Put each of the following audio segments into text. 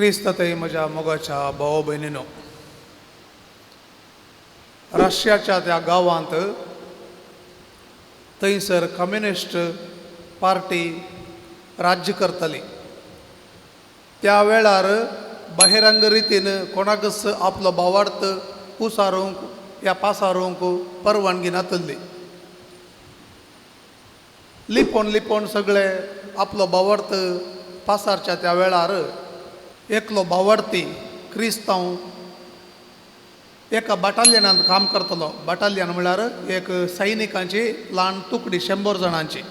क्रिस्तातय म्हज्या मोगाच्या भाव भयणीनो, रशियाच्या त्या गांवांत थंयसर कम्युनिस्ट पार्टी राज्य करताली. त्या वेळार बहिरंग रितीन कोणाकच आपलो भावार्थ उसारूंक या पासारूंक परवानगी नातल्ली. लिपोवन लिपोवन सगळे आपलो भावार्थ पासारच्या त्या वेळार एकलो भावार्थी क्रिस्तांव एका बटालियनांत काम करतलो. बटालियन म्हळ्यार एक सैनिकांची ल्हान तुकडी, 100 जाणांची.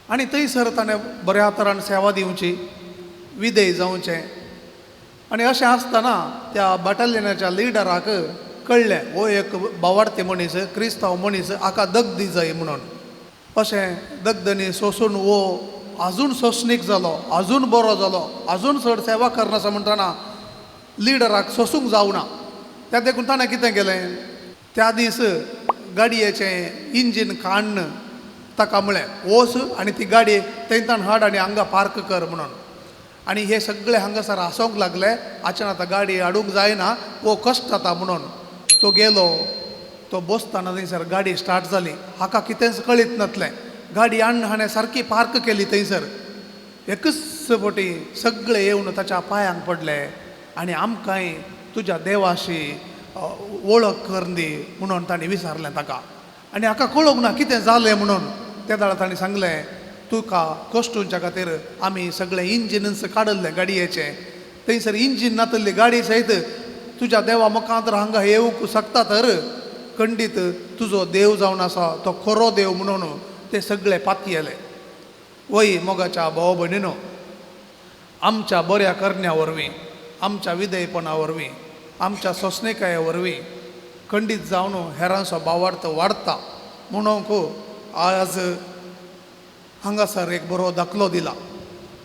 आनी थंयसर ताणें बऱ्या तरान सेवा दिवची, विधेय जावचें. आनी अशें आसतना त्या बटालियनाच्या लिडराक कळ्ळें हो एक भावार्थी मनीस, क्रिस्तांव मनीस, हाका दगदी जाय म्हणून. अशें दगदनी सोंसून हो आजून सोंसणीक जालो, आजून बरो जालो, आजून चड सेवा करनासा म्हणटना लिडराक सोंसूंक जावना. त्या देखून ताणें कितें केलें, त्या दीस गाडयेचें इंजीन काडून ताका म्हळें वच आनी ती गाडी थंयच्यान हाड आनी हांगा पार्क कर म्हणून. आनी हे सगळे हांगासर हांसोंक लागले, आच्यान आतां गाडी हाडूंक जायना, हो कश्ट जाता म्हणून. तो गेलो, तो बसतना थंयसर गाडी स्टार्ट जाली. हाका कितेंच कळीत नासलें. गाडी हाडून हाणें सारकी पार्क केली थंयसर. एकच फावटी सगळे येवन ताच्या पांयांक पडले आनी आमकांय तुज्या देवाशी वळख करून दी म्हणून तांणी विचारलें ताका. आनी हाका कळोंक ना कितें जालें म्हणून. त्या वेळार तांणी सांगलें, तुका कश्टुंच्या खातीर आमी सगळें इंजिनच काडिल्लें गाडयेचें. थंयसर इंजीन नातल्ली गाडी सयत तुज्या देवा मुखार हांगा येवंक शकता तर खंडीत तुजो देव जावन आसा तो खरो देव म्हणून ते सगळे पातयेले. वय मोगाच्या भाव भयणीनो, आमच्या बऱ्या करण्या वरवीं, आमच्या विधेयपणा वरवीं, आमच्या सोंसणीकाये वरवीं खंडीत जावन हेरांचो भावार्थ वाडता म्हणूंक आज हांगासर एक बरो दाखलो दिला.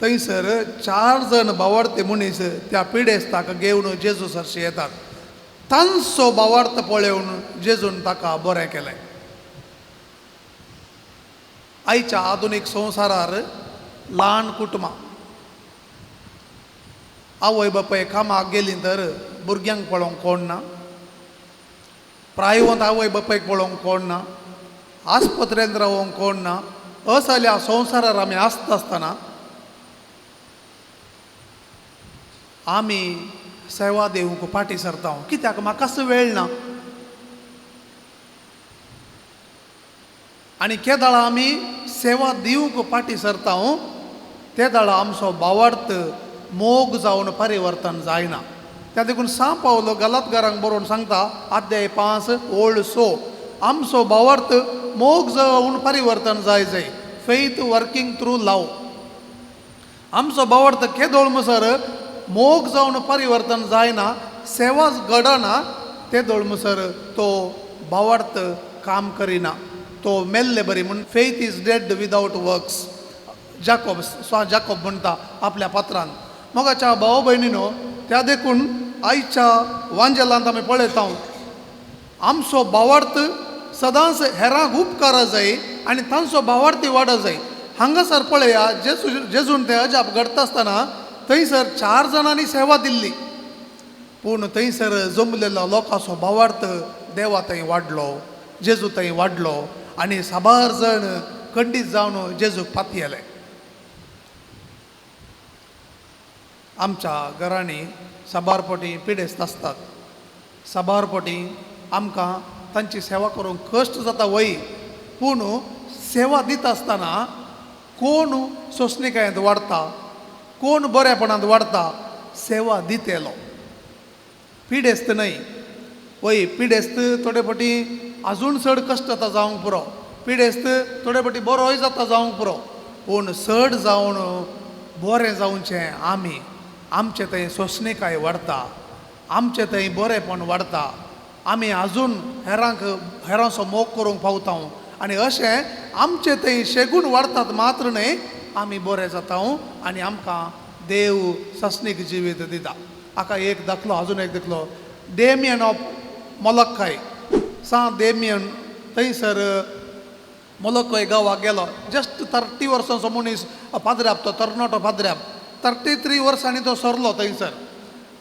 थंयसर 4 जाण भावार्थी मनीस त्या पिडेस्ताक घेवन जेजू सरशी येतात. तांचो भावार्थ पळोवन जेजून ताका बरें केलें. आयच्या आधुनीक संवसारार ल्हान कुटुंबां, आवय बापाय कामाक गेलीं तर भुरग्यांक पळोवंक कोण ना, प्रायवंत आवय बापायक पळोवंक कोण ना, आस्पत्रेंत रावोंक कोण ना. असल्या संवसारार आमी आसता आसतना आमी सेवा दिवंक फाटीं सरता. कित्याक म्हाकाच वेळ ना. आनी केदाळा आमी सेवा दिवंक फाटीं सरता ते दाळा आमचो भावार्थ मोग जावन परिवर्तन जायना. त्या देखून सां पावलो गलातगारांक बरोवन सांगता, अध्याय 5 ओळ 6, आमचो भावार्थ मोग जावन परिवर्तन जाय जाय. Faith working through love. आमचो भावार्थ केदोळ मुसर मोग जावन परिवर्तन जायना, सेवाच घडना, ते दोळ मुसर तो भावार्थ काम करिना, तो मेल्ले बरी. म्हूण faith is dead without works, Jacob, Swan Jacob म्हणटा आपल्या पात्रान. मोगाच्या भाव भयणीनो, त्या देखून आयच्या वांजेलांत आमी पळयता आमचो भावार्थ सदांच हेरांक उपकारा जाय आनी तांचो भावार्थी वाडो जाय. हांगासर पळया जेजून ते अजाप घडटा आसतना थंयसर 4 जाणांनी सेवा दिल्ली, पूण थंयसर जमलेलो लोकांचो भावार्थ देवा थंय वाडलो, जेजू थंय वाडलो आनी साबार जाण खंडीत जावन जेजूक पातयेले. आमच्या घरांनी साबार फावटी पिडेस्त आसतात, साबार फावटी आमकां तांची सेवा करूंक कश्ट जाता वय, पूण सेवा दिता आसतना कोण सोंसणीकायेंत वाडता, कोण बऱ्यापणांत वाडता, सेवा दितेलो. पिडेस्त न्हय वय, पिडेस्त थोडे फावटी आजून चड कश्ट जाता जावंक पुरो, पिडेस्त थोडे फावटी बरोय जाता जावंक पुरो, पूण चड जावन बरें जावचें आमी, आमचे थंय सोंसणीकाय वाडता, आमचे थंय बरेंपण वाडता, आमी आजून हेरांक हेरांचो मोग करूंक पावता आनी अशें आमचे थंय शेगूण वाडतात मात्र न्हय, आमी बरें जाता आनी आमकां देव ससनीक जिवीत दिता. हाका एक दाखलो, आजून एक दाखलो, डेमियन ऑफ मोलक्काय, सां डेमियन थंयसर मोलक्काय गांवाक गेलो. जस्ट 30 वर्सांचो मनीस, पाद्र्याप, तो तरणाटो पाद्र्याप. 33 वर्सांनी तो सरलो थंयसर.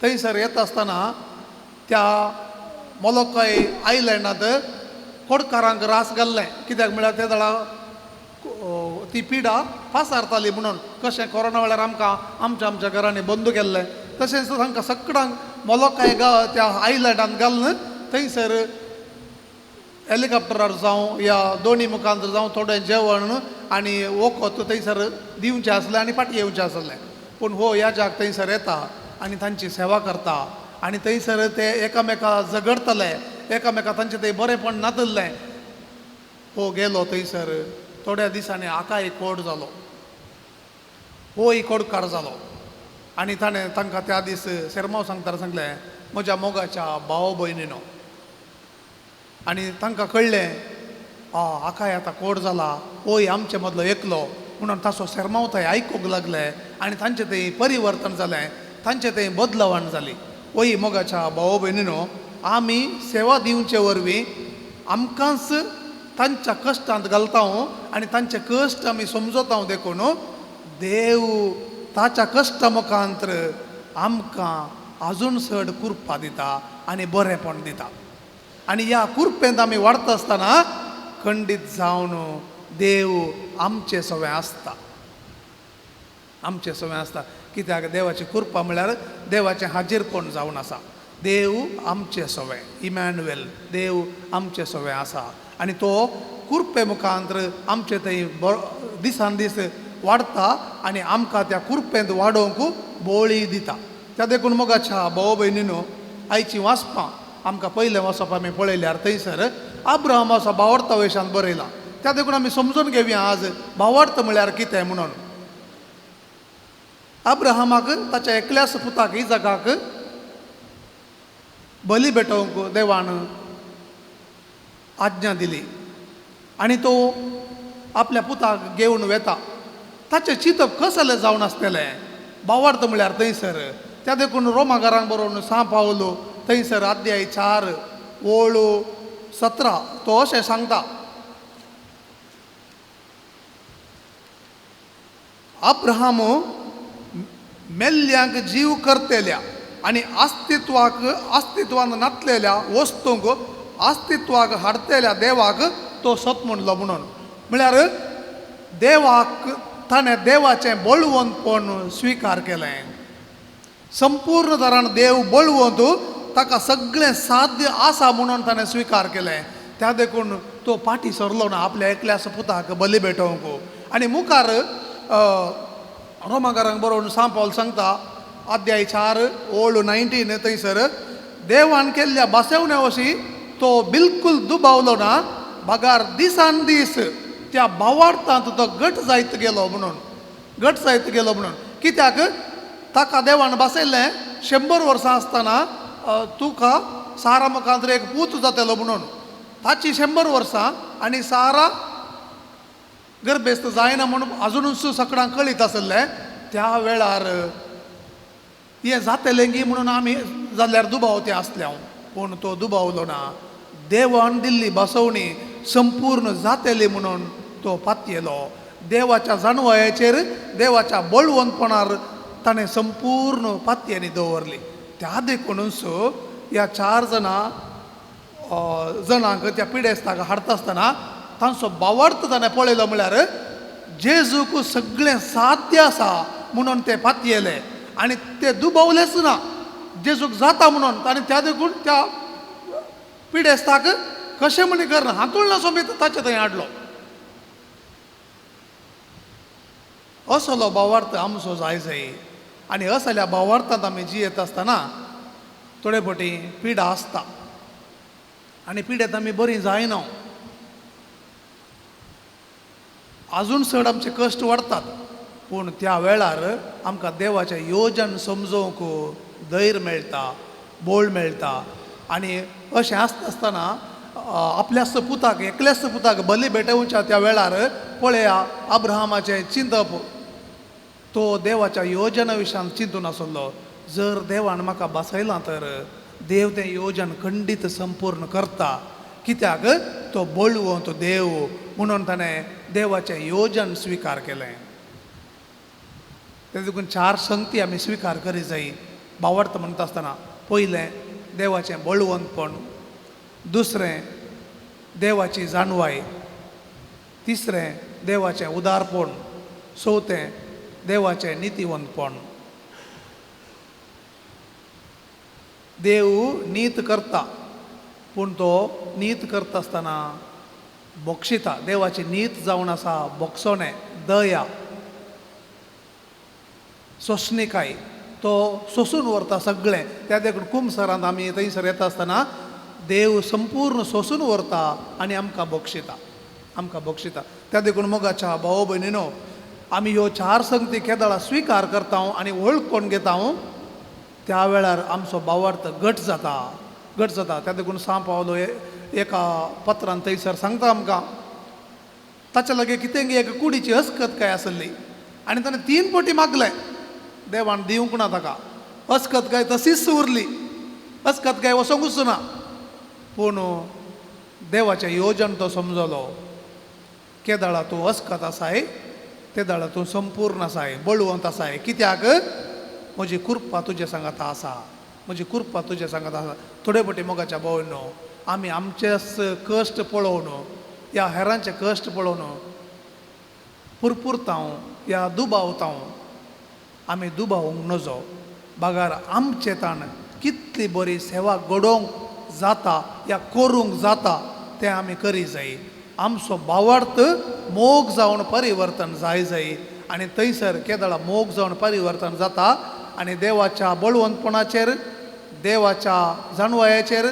थंयसर येता आसतना त्या मोलोकाय आयलँडांत कोडकारांक रास घाल्लें. कित्याक म्हळ्यार ते दळा ती पिडा पासारताली म्हणून. कशें कोरोना वेळार आमकां आमच्या आमच्या घरांनी बंद केल्लें तशेंच तांकां सगळ्यांक मोलोकाय त्या आयलँडांत घालून थंयसर हेलिकॉप्टरार जावं या दोनी मुखांत जावं थोडें जेवण आनी वखद थंयसर दिवचें आसलें आनी फाटीं येवचें आसलें. पूण हो ह्या जाग थंयसर येता आनी तांची सेवा करता आनी थंयसर ते एकामेका झगडतले, एकामेका तांचें थंय बरेंपण नातिल्लें. हो गेलो थंयसर थोड्या दिसांनी हाकाय कोड जालो, होय कोडकार जालो आनी ताणें तांकां त्या दीस सेरमांव सांगतना सांगलें, म्हज्या मोगाच्या भाव भयणीनो. आनी तांकां कळ्ळें हाकाय आतां कोड जाला, होय आमचे मदलो एकलो म्हणून ताचो सेरमांव थंय आयकूंक लागले आनी तांचें थंय परिवर्तन जालें, तांचें थंय बदलवण जाली. ओय मोगाच्या भाव भयणीनो, आमी सेवा दिवचे वरवीं आमकांच तांच्या कश्टांत घालता आनी तांचे कश्ट आमी समजता. देखून देव ताच्या कश्टा मुखांतर आमकां आजून चड कृपा दिता आनी बरेंपण दिता. आनी ह्या कुरपेंत आमी वाडटा आसतना खंडीत जावन देव आमचे सवें आसता, आमचे सवें आसता. कित्याक देवाची कृपा म्हळ्यार देवाचें हाजीरपण जावन आसा. देव आमचे सवें, इमॅन्युएल देव आमचे सवें आसा आनी तो कुरपे मुखांतर आमचे थंय दिसान दीस वाडटा आनी आमकां त्या कुरपेंत वाडोवंक बोळी दिता. त्या देखून मोगाच्या भाव भयणीनो, आयची वाचपां आमकां पयलें वाचप आमी पळयल्यार थंयसर अब्राहमाचो भावार्थ वेशांत बरयला. त्या देखून आमी समजून घेवया आज भावार्थ म्हळ्यार कितें म्हणून. अब्राहमाक ताच्या एकल्याच पुताक इजाकाक बली भेटोवंक देवान आज्ञा दिली आनी तो आपल्या पुताक घेवन वेता. ताचें चिंतप कसलें जावन आसतलें भावार्थ म्हळ्यार थंयसर. त्या देखून रोमागारांक बरोवन सां पावलो थंयसर अध्याय 4 ओळ 17 तो अशें सांगता, अब्राहम मेल्ल्यांक जीव करतेल्या आनी अस्तित्वाक अस्तित्वान नातलेल्या वस्तूंक अस्तित्वाक हाडतेल्या देवाक तो सत म्हणलो म्हणून. म्हळ्यार देवाक ताणें देवाचें बळवंतपण स्विकार केलें. संपूर्ण तरान देव बळवंत, ताका सगळें साध्य आसा म्हणून ताणें स्विकार केलें. त्या देखून तो फाटीं सरलो ना आपल्या एकल्याच पुताक बली भेटोवंक. आनी मुखार रोमागारांक बरोवन सां पावल सांगता अध्याय 4 ओळ 19 थंयसर देवान केल्ल्या बासेवण्या वशी तो बिलकुल दुबावलो ना, बगार दिसान दीस त्या भावार्थांत तो घट जायत गेलो म्हणून, घट जायत गेलो म्हणून. कित्याक ताका देवान बसयल्लें 100 वर्सां आसतना तुका सारा मुखांत एक पूत जातलो म्हणून. ताची 100 वर्सां आनी सारा गर्भेस्त जायना म्हणून अजुनूच सगळ्यांक कळीत आसलें. त्या वेळार हें जातलें गी म्हणून आमी जाल्यार दुबाव ते आसले हांव, पूण तो दुबावलो ना. देवान दिल्ली बसवणी संपूर्ण जातली म्हणून तो पातयेलो. देवाच्या जाणवायेचेर देवाच्या बळवंतपणार ताणें संपूर्ण पातयेनी दवरली. त्या देखूनच ह्या 4 जाणांक त्या पिडेस्ताक हाडटा आसतना तांचो भावार्थ ताणें पळयलो म्हळ्यार जेजूक सगळें साध्य आसा म्हणून ते पातयेले आनी ते दुबावलेच ना जेजूक जाता म्हणून. आनी त्या देखून त्या पिडेस्ताक कशें म्हणी करना हांतुळना सोमीत ताचे थंय हाडलो. असलो भावार्थ आमचो जाय जाय आनी असल्या भावार्थांत आमी जियेत आसतना थोडे फावटी पिडा आसता आनी पिडेंत आमी बरीं जायना, आजून चड आमचे कश्ट वाडटात. पूण त्या वेळार आमकां देवाचें योजन समजोवंक धैर्य मेळटा, बोळ मेळटा. आनी अशें आसता आसतना आपल्याच पुताक एकल्याच पुताक बली भेटोवच्या त्या वेळार पळया अब्राहमाचें चिंतप, तो देवाच्या योजना विशयान चिंतून आसलो. जर देवान म्हाका बसयलां तर देव तें योजन खंडीत संपूर्ण करता, कित्याक तो बळवंत देव म्हणून ताणें देवाचें योजन स्विकार केलें. ते देखून चार संगती आमी स्विकार करी जाय भावार्थ म्हणटा आसतना. पयलें देवाचें बळवंतपण, दुसरें देवाची जाणवाय, तिसरें देवाचें उदारपण, चवथें देवाचें नितीवंतपण. देव नीत करता पूण तो नीत करता आसतना बक्षिता. देवाची नीत जावन आसा बक्षोणें, दया, सोंसणिकाय. तो सोंसून व्हरता सगळें. त्या देखून कुमसरांत आमी थंयसर येता आसतना देव संपूर्ण सोंसून व्हरता आनी आमकां बक्षिता, आमकां बक्षिता. त्या देखून मोगाच्या भाव भयणीनो, आमी ह्यो चार संगती केदळा स्विकार करता आनी वळखून घेता त्या वेळार आमचो भावार्थ घट जाता, घट जाता. त्या देखून सांव पावलो एका पत्रान थंयसर सांगता आमकां, ताच्या लागीं कितें एक कुडीची अस्कत काय आसली आनी ताणें 3 पटी मागलें, देवान दिवंक ना ताका. अस्कत काय तशीच उरली, अस्कत काय वचोंकूच ना. पूण देवाचें योजन तो समजलो, केदळा तूं अस्कत आसाय तेदळा तूं संपूर्ण आसाय, बळवंत आसाय. कित्याक म्हजी कृपा तुजे सांगाता आसा, म्हजी कृपा तुजे सांगाता आसा. थोडे पटी मोगाच्या भोव आमी आमचेच कश्ट पळोवन या हेरांचे कश्ट पळोवन पुरपुरतांव या दुबावतांव. आमी दुबावूंक नजो, बगार आमचे ताण कितली बरी सेवा घडोवंक जाता या करूंक जाता तें आमी करी जाय. आमचो भावार्थ मोग जावन परिवर्तन जाय जाय आनी थंयसर केदळा मोग जावन परिवर्तन जाता आनी देवाच्या बळवंतपणाचेर, देवाच्या जाणवायाचेर,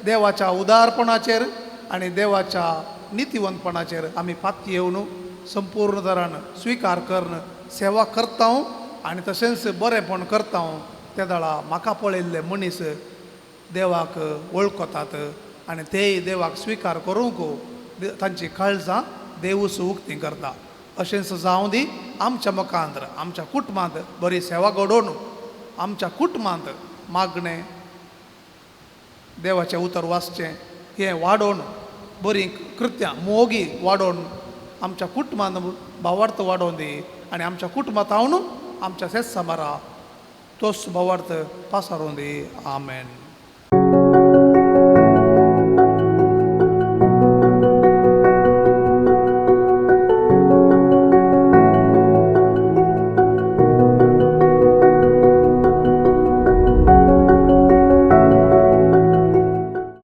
देवाच्या उदारपणाचेर आनी देवाच्या नितीवंतपणाचेर आमी पातयेवन संपूर्ण तरान स्विकार करून सेवा करता आनी तशेंच बरेंपण करता. त्या दळा म्हाका पळयल्ले मनीस देवाक वळखतात आनी तेय देवाक स्विकार करूंक तांची काळजां देवूच उक्ती करता. अशेंच जावं दी आमच्या मुखांत, आमच्या कुटुंबांत बरी सेवा घडोवन आमच्या कुटुंबांत मागणें, देवाचें उतर वाचचें हें वाडोवन, बरीं कृत्यां मोगी वाडोवन आमच्या कुटुंबांत भावार्थ वाडोवन दी आनी आमच्या कुटुंबांत हांव आमच्या शेत सामारा तोच भावार्थ पासारून दी. आमेन.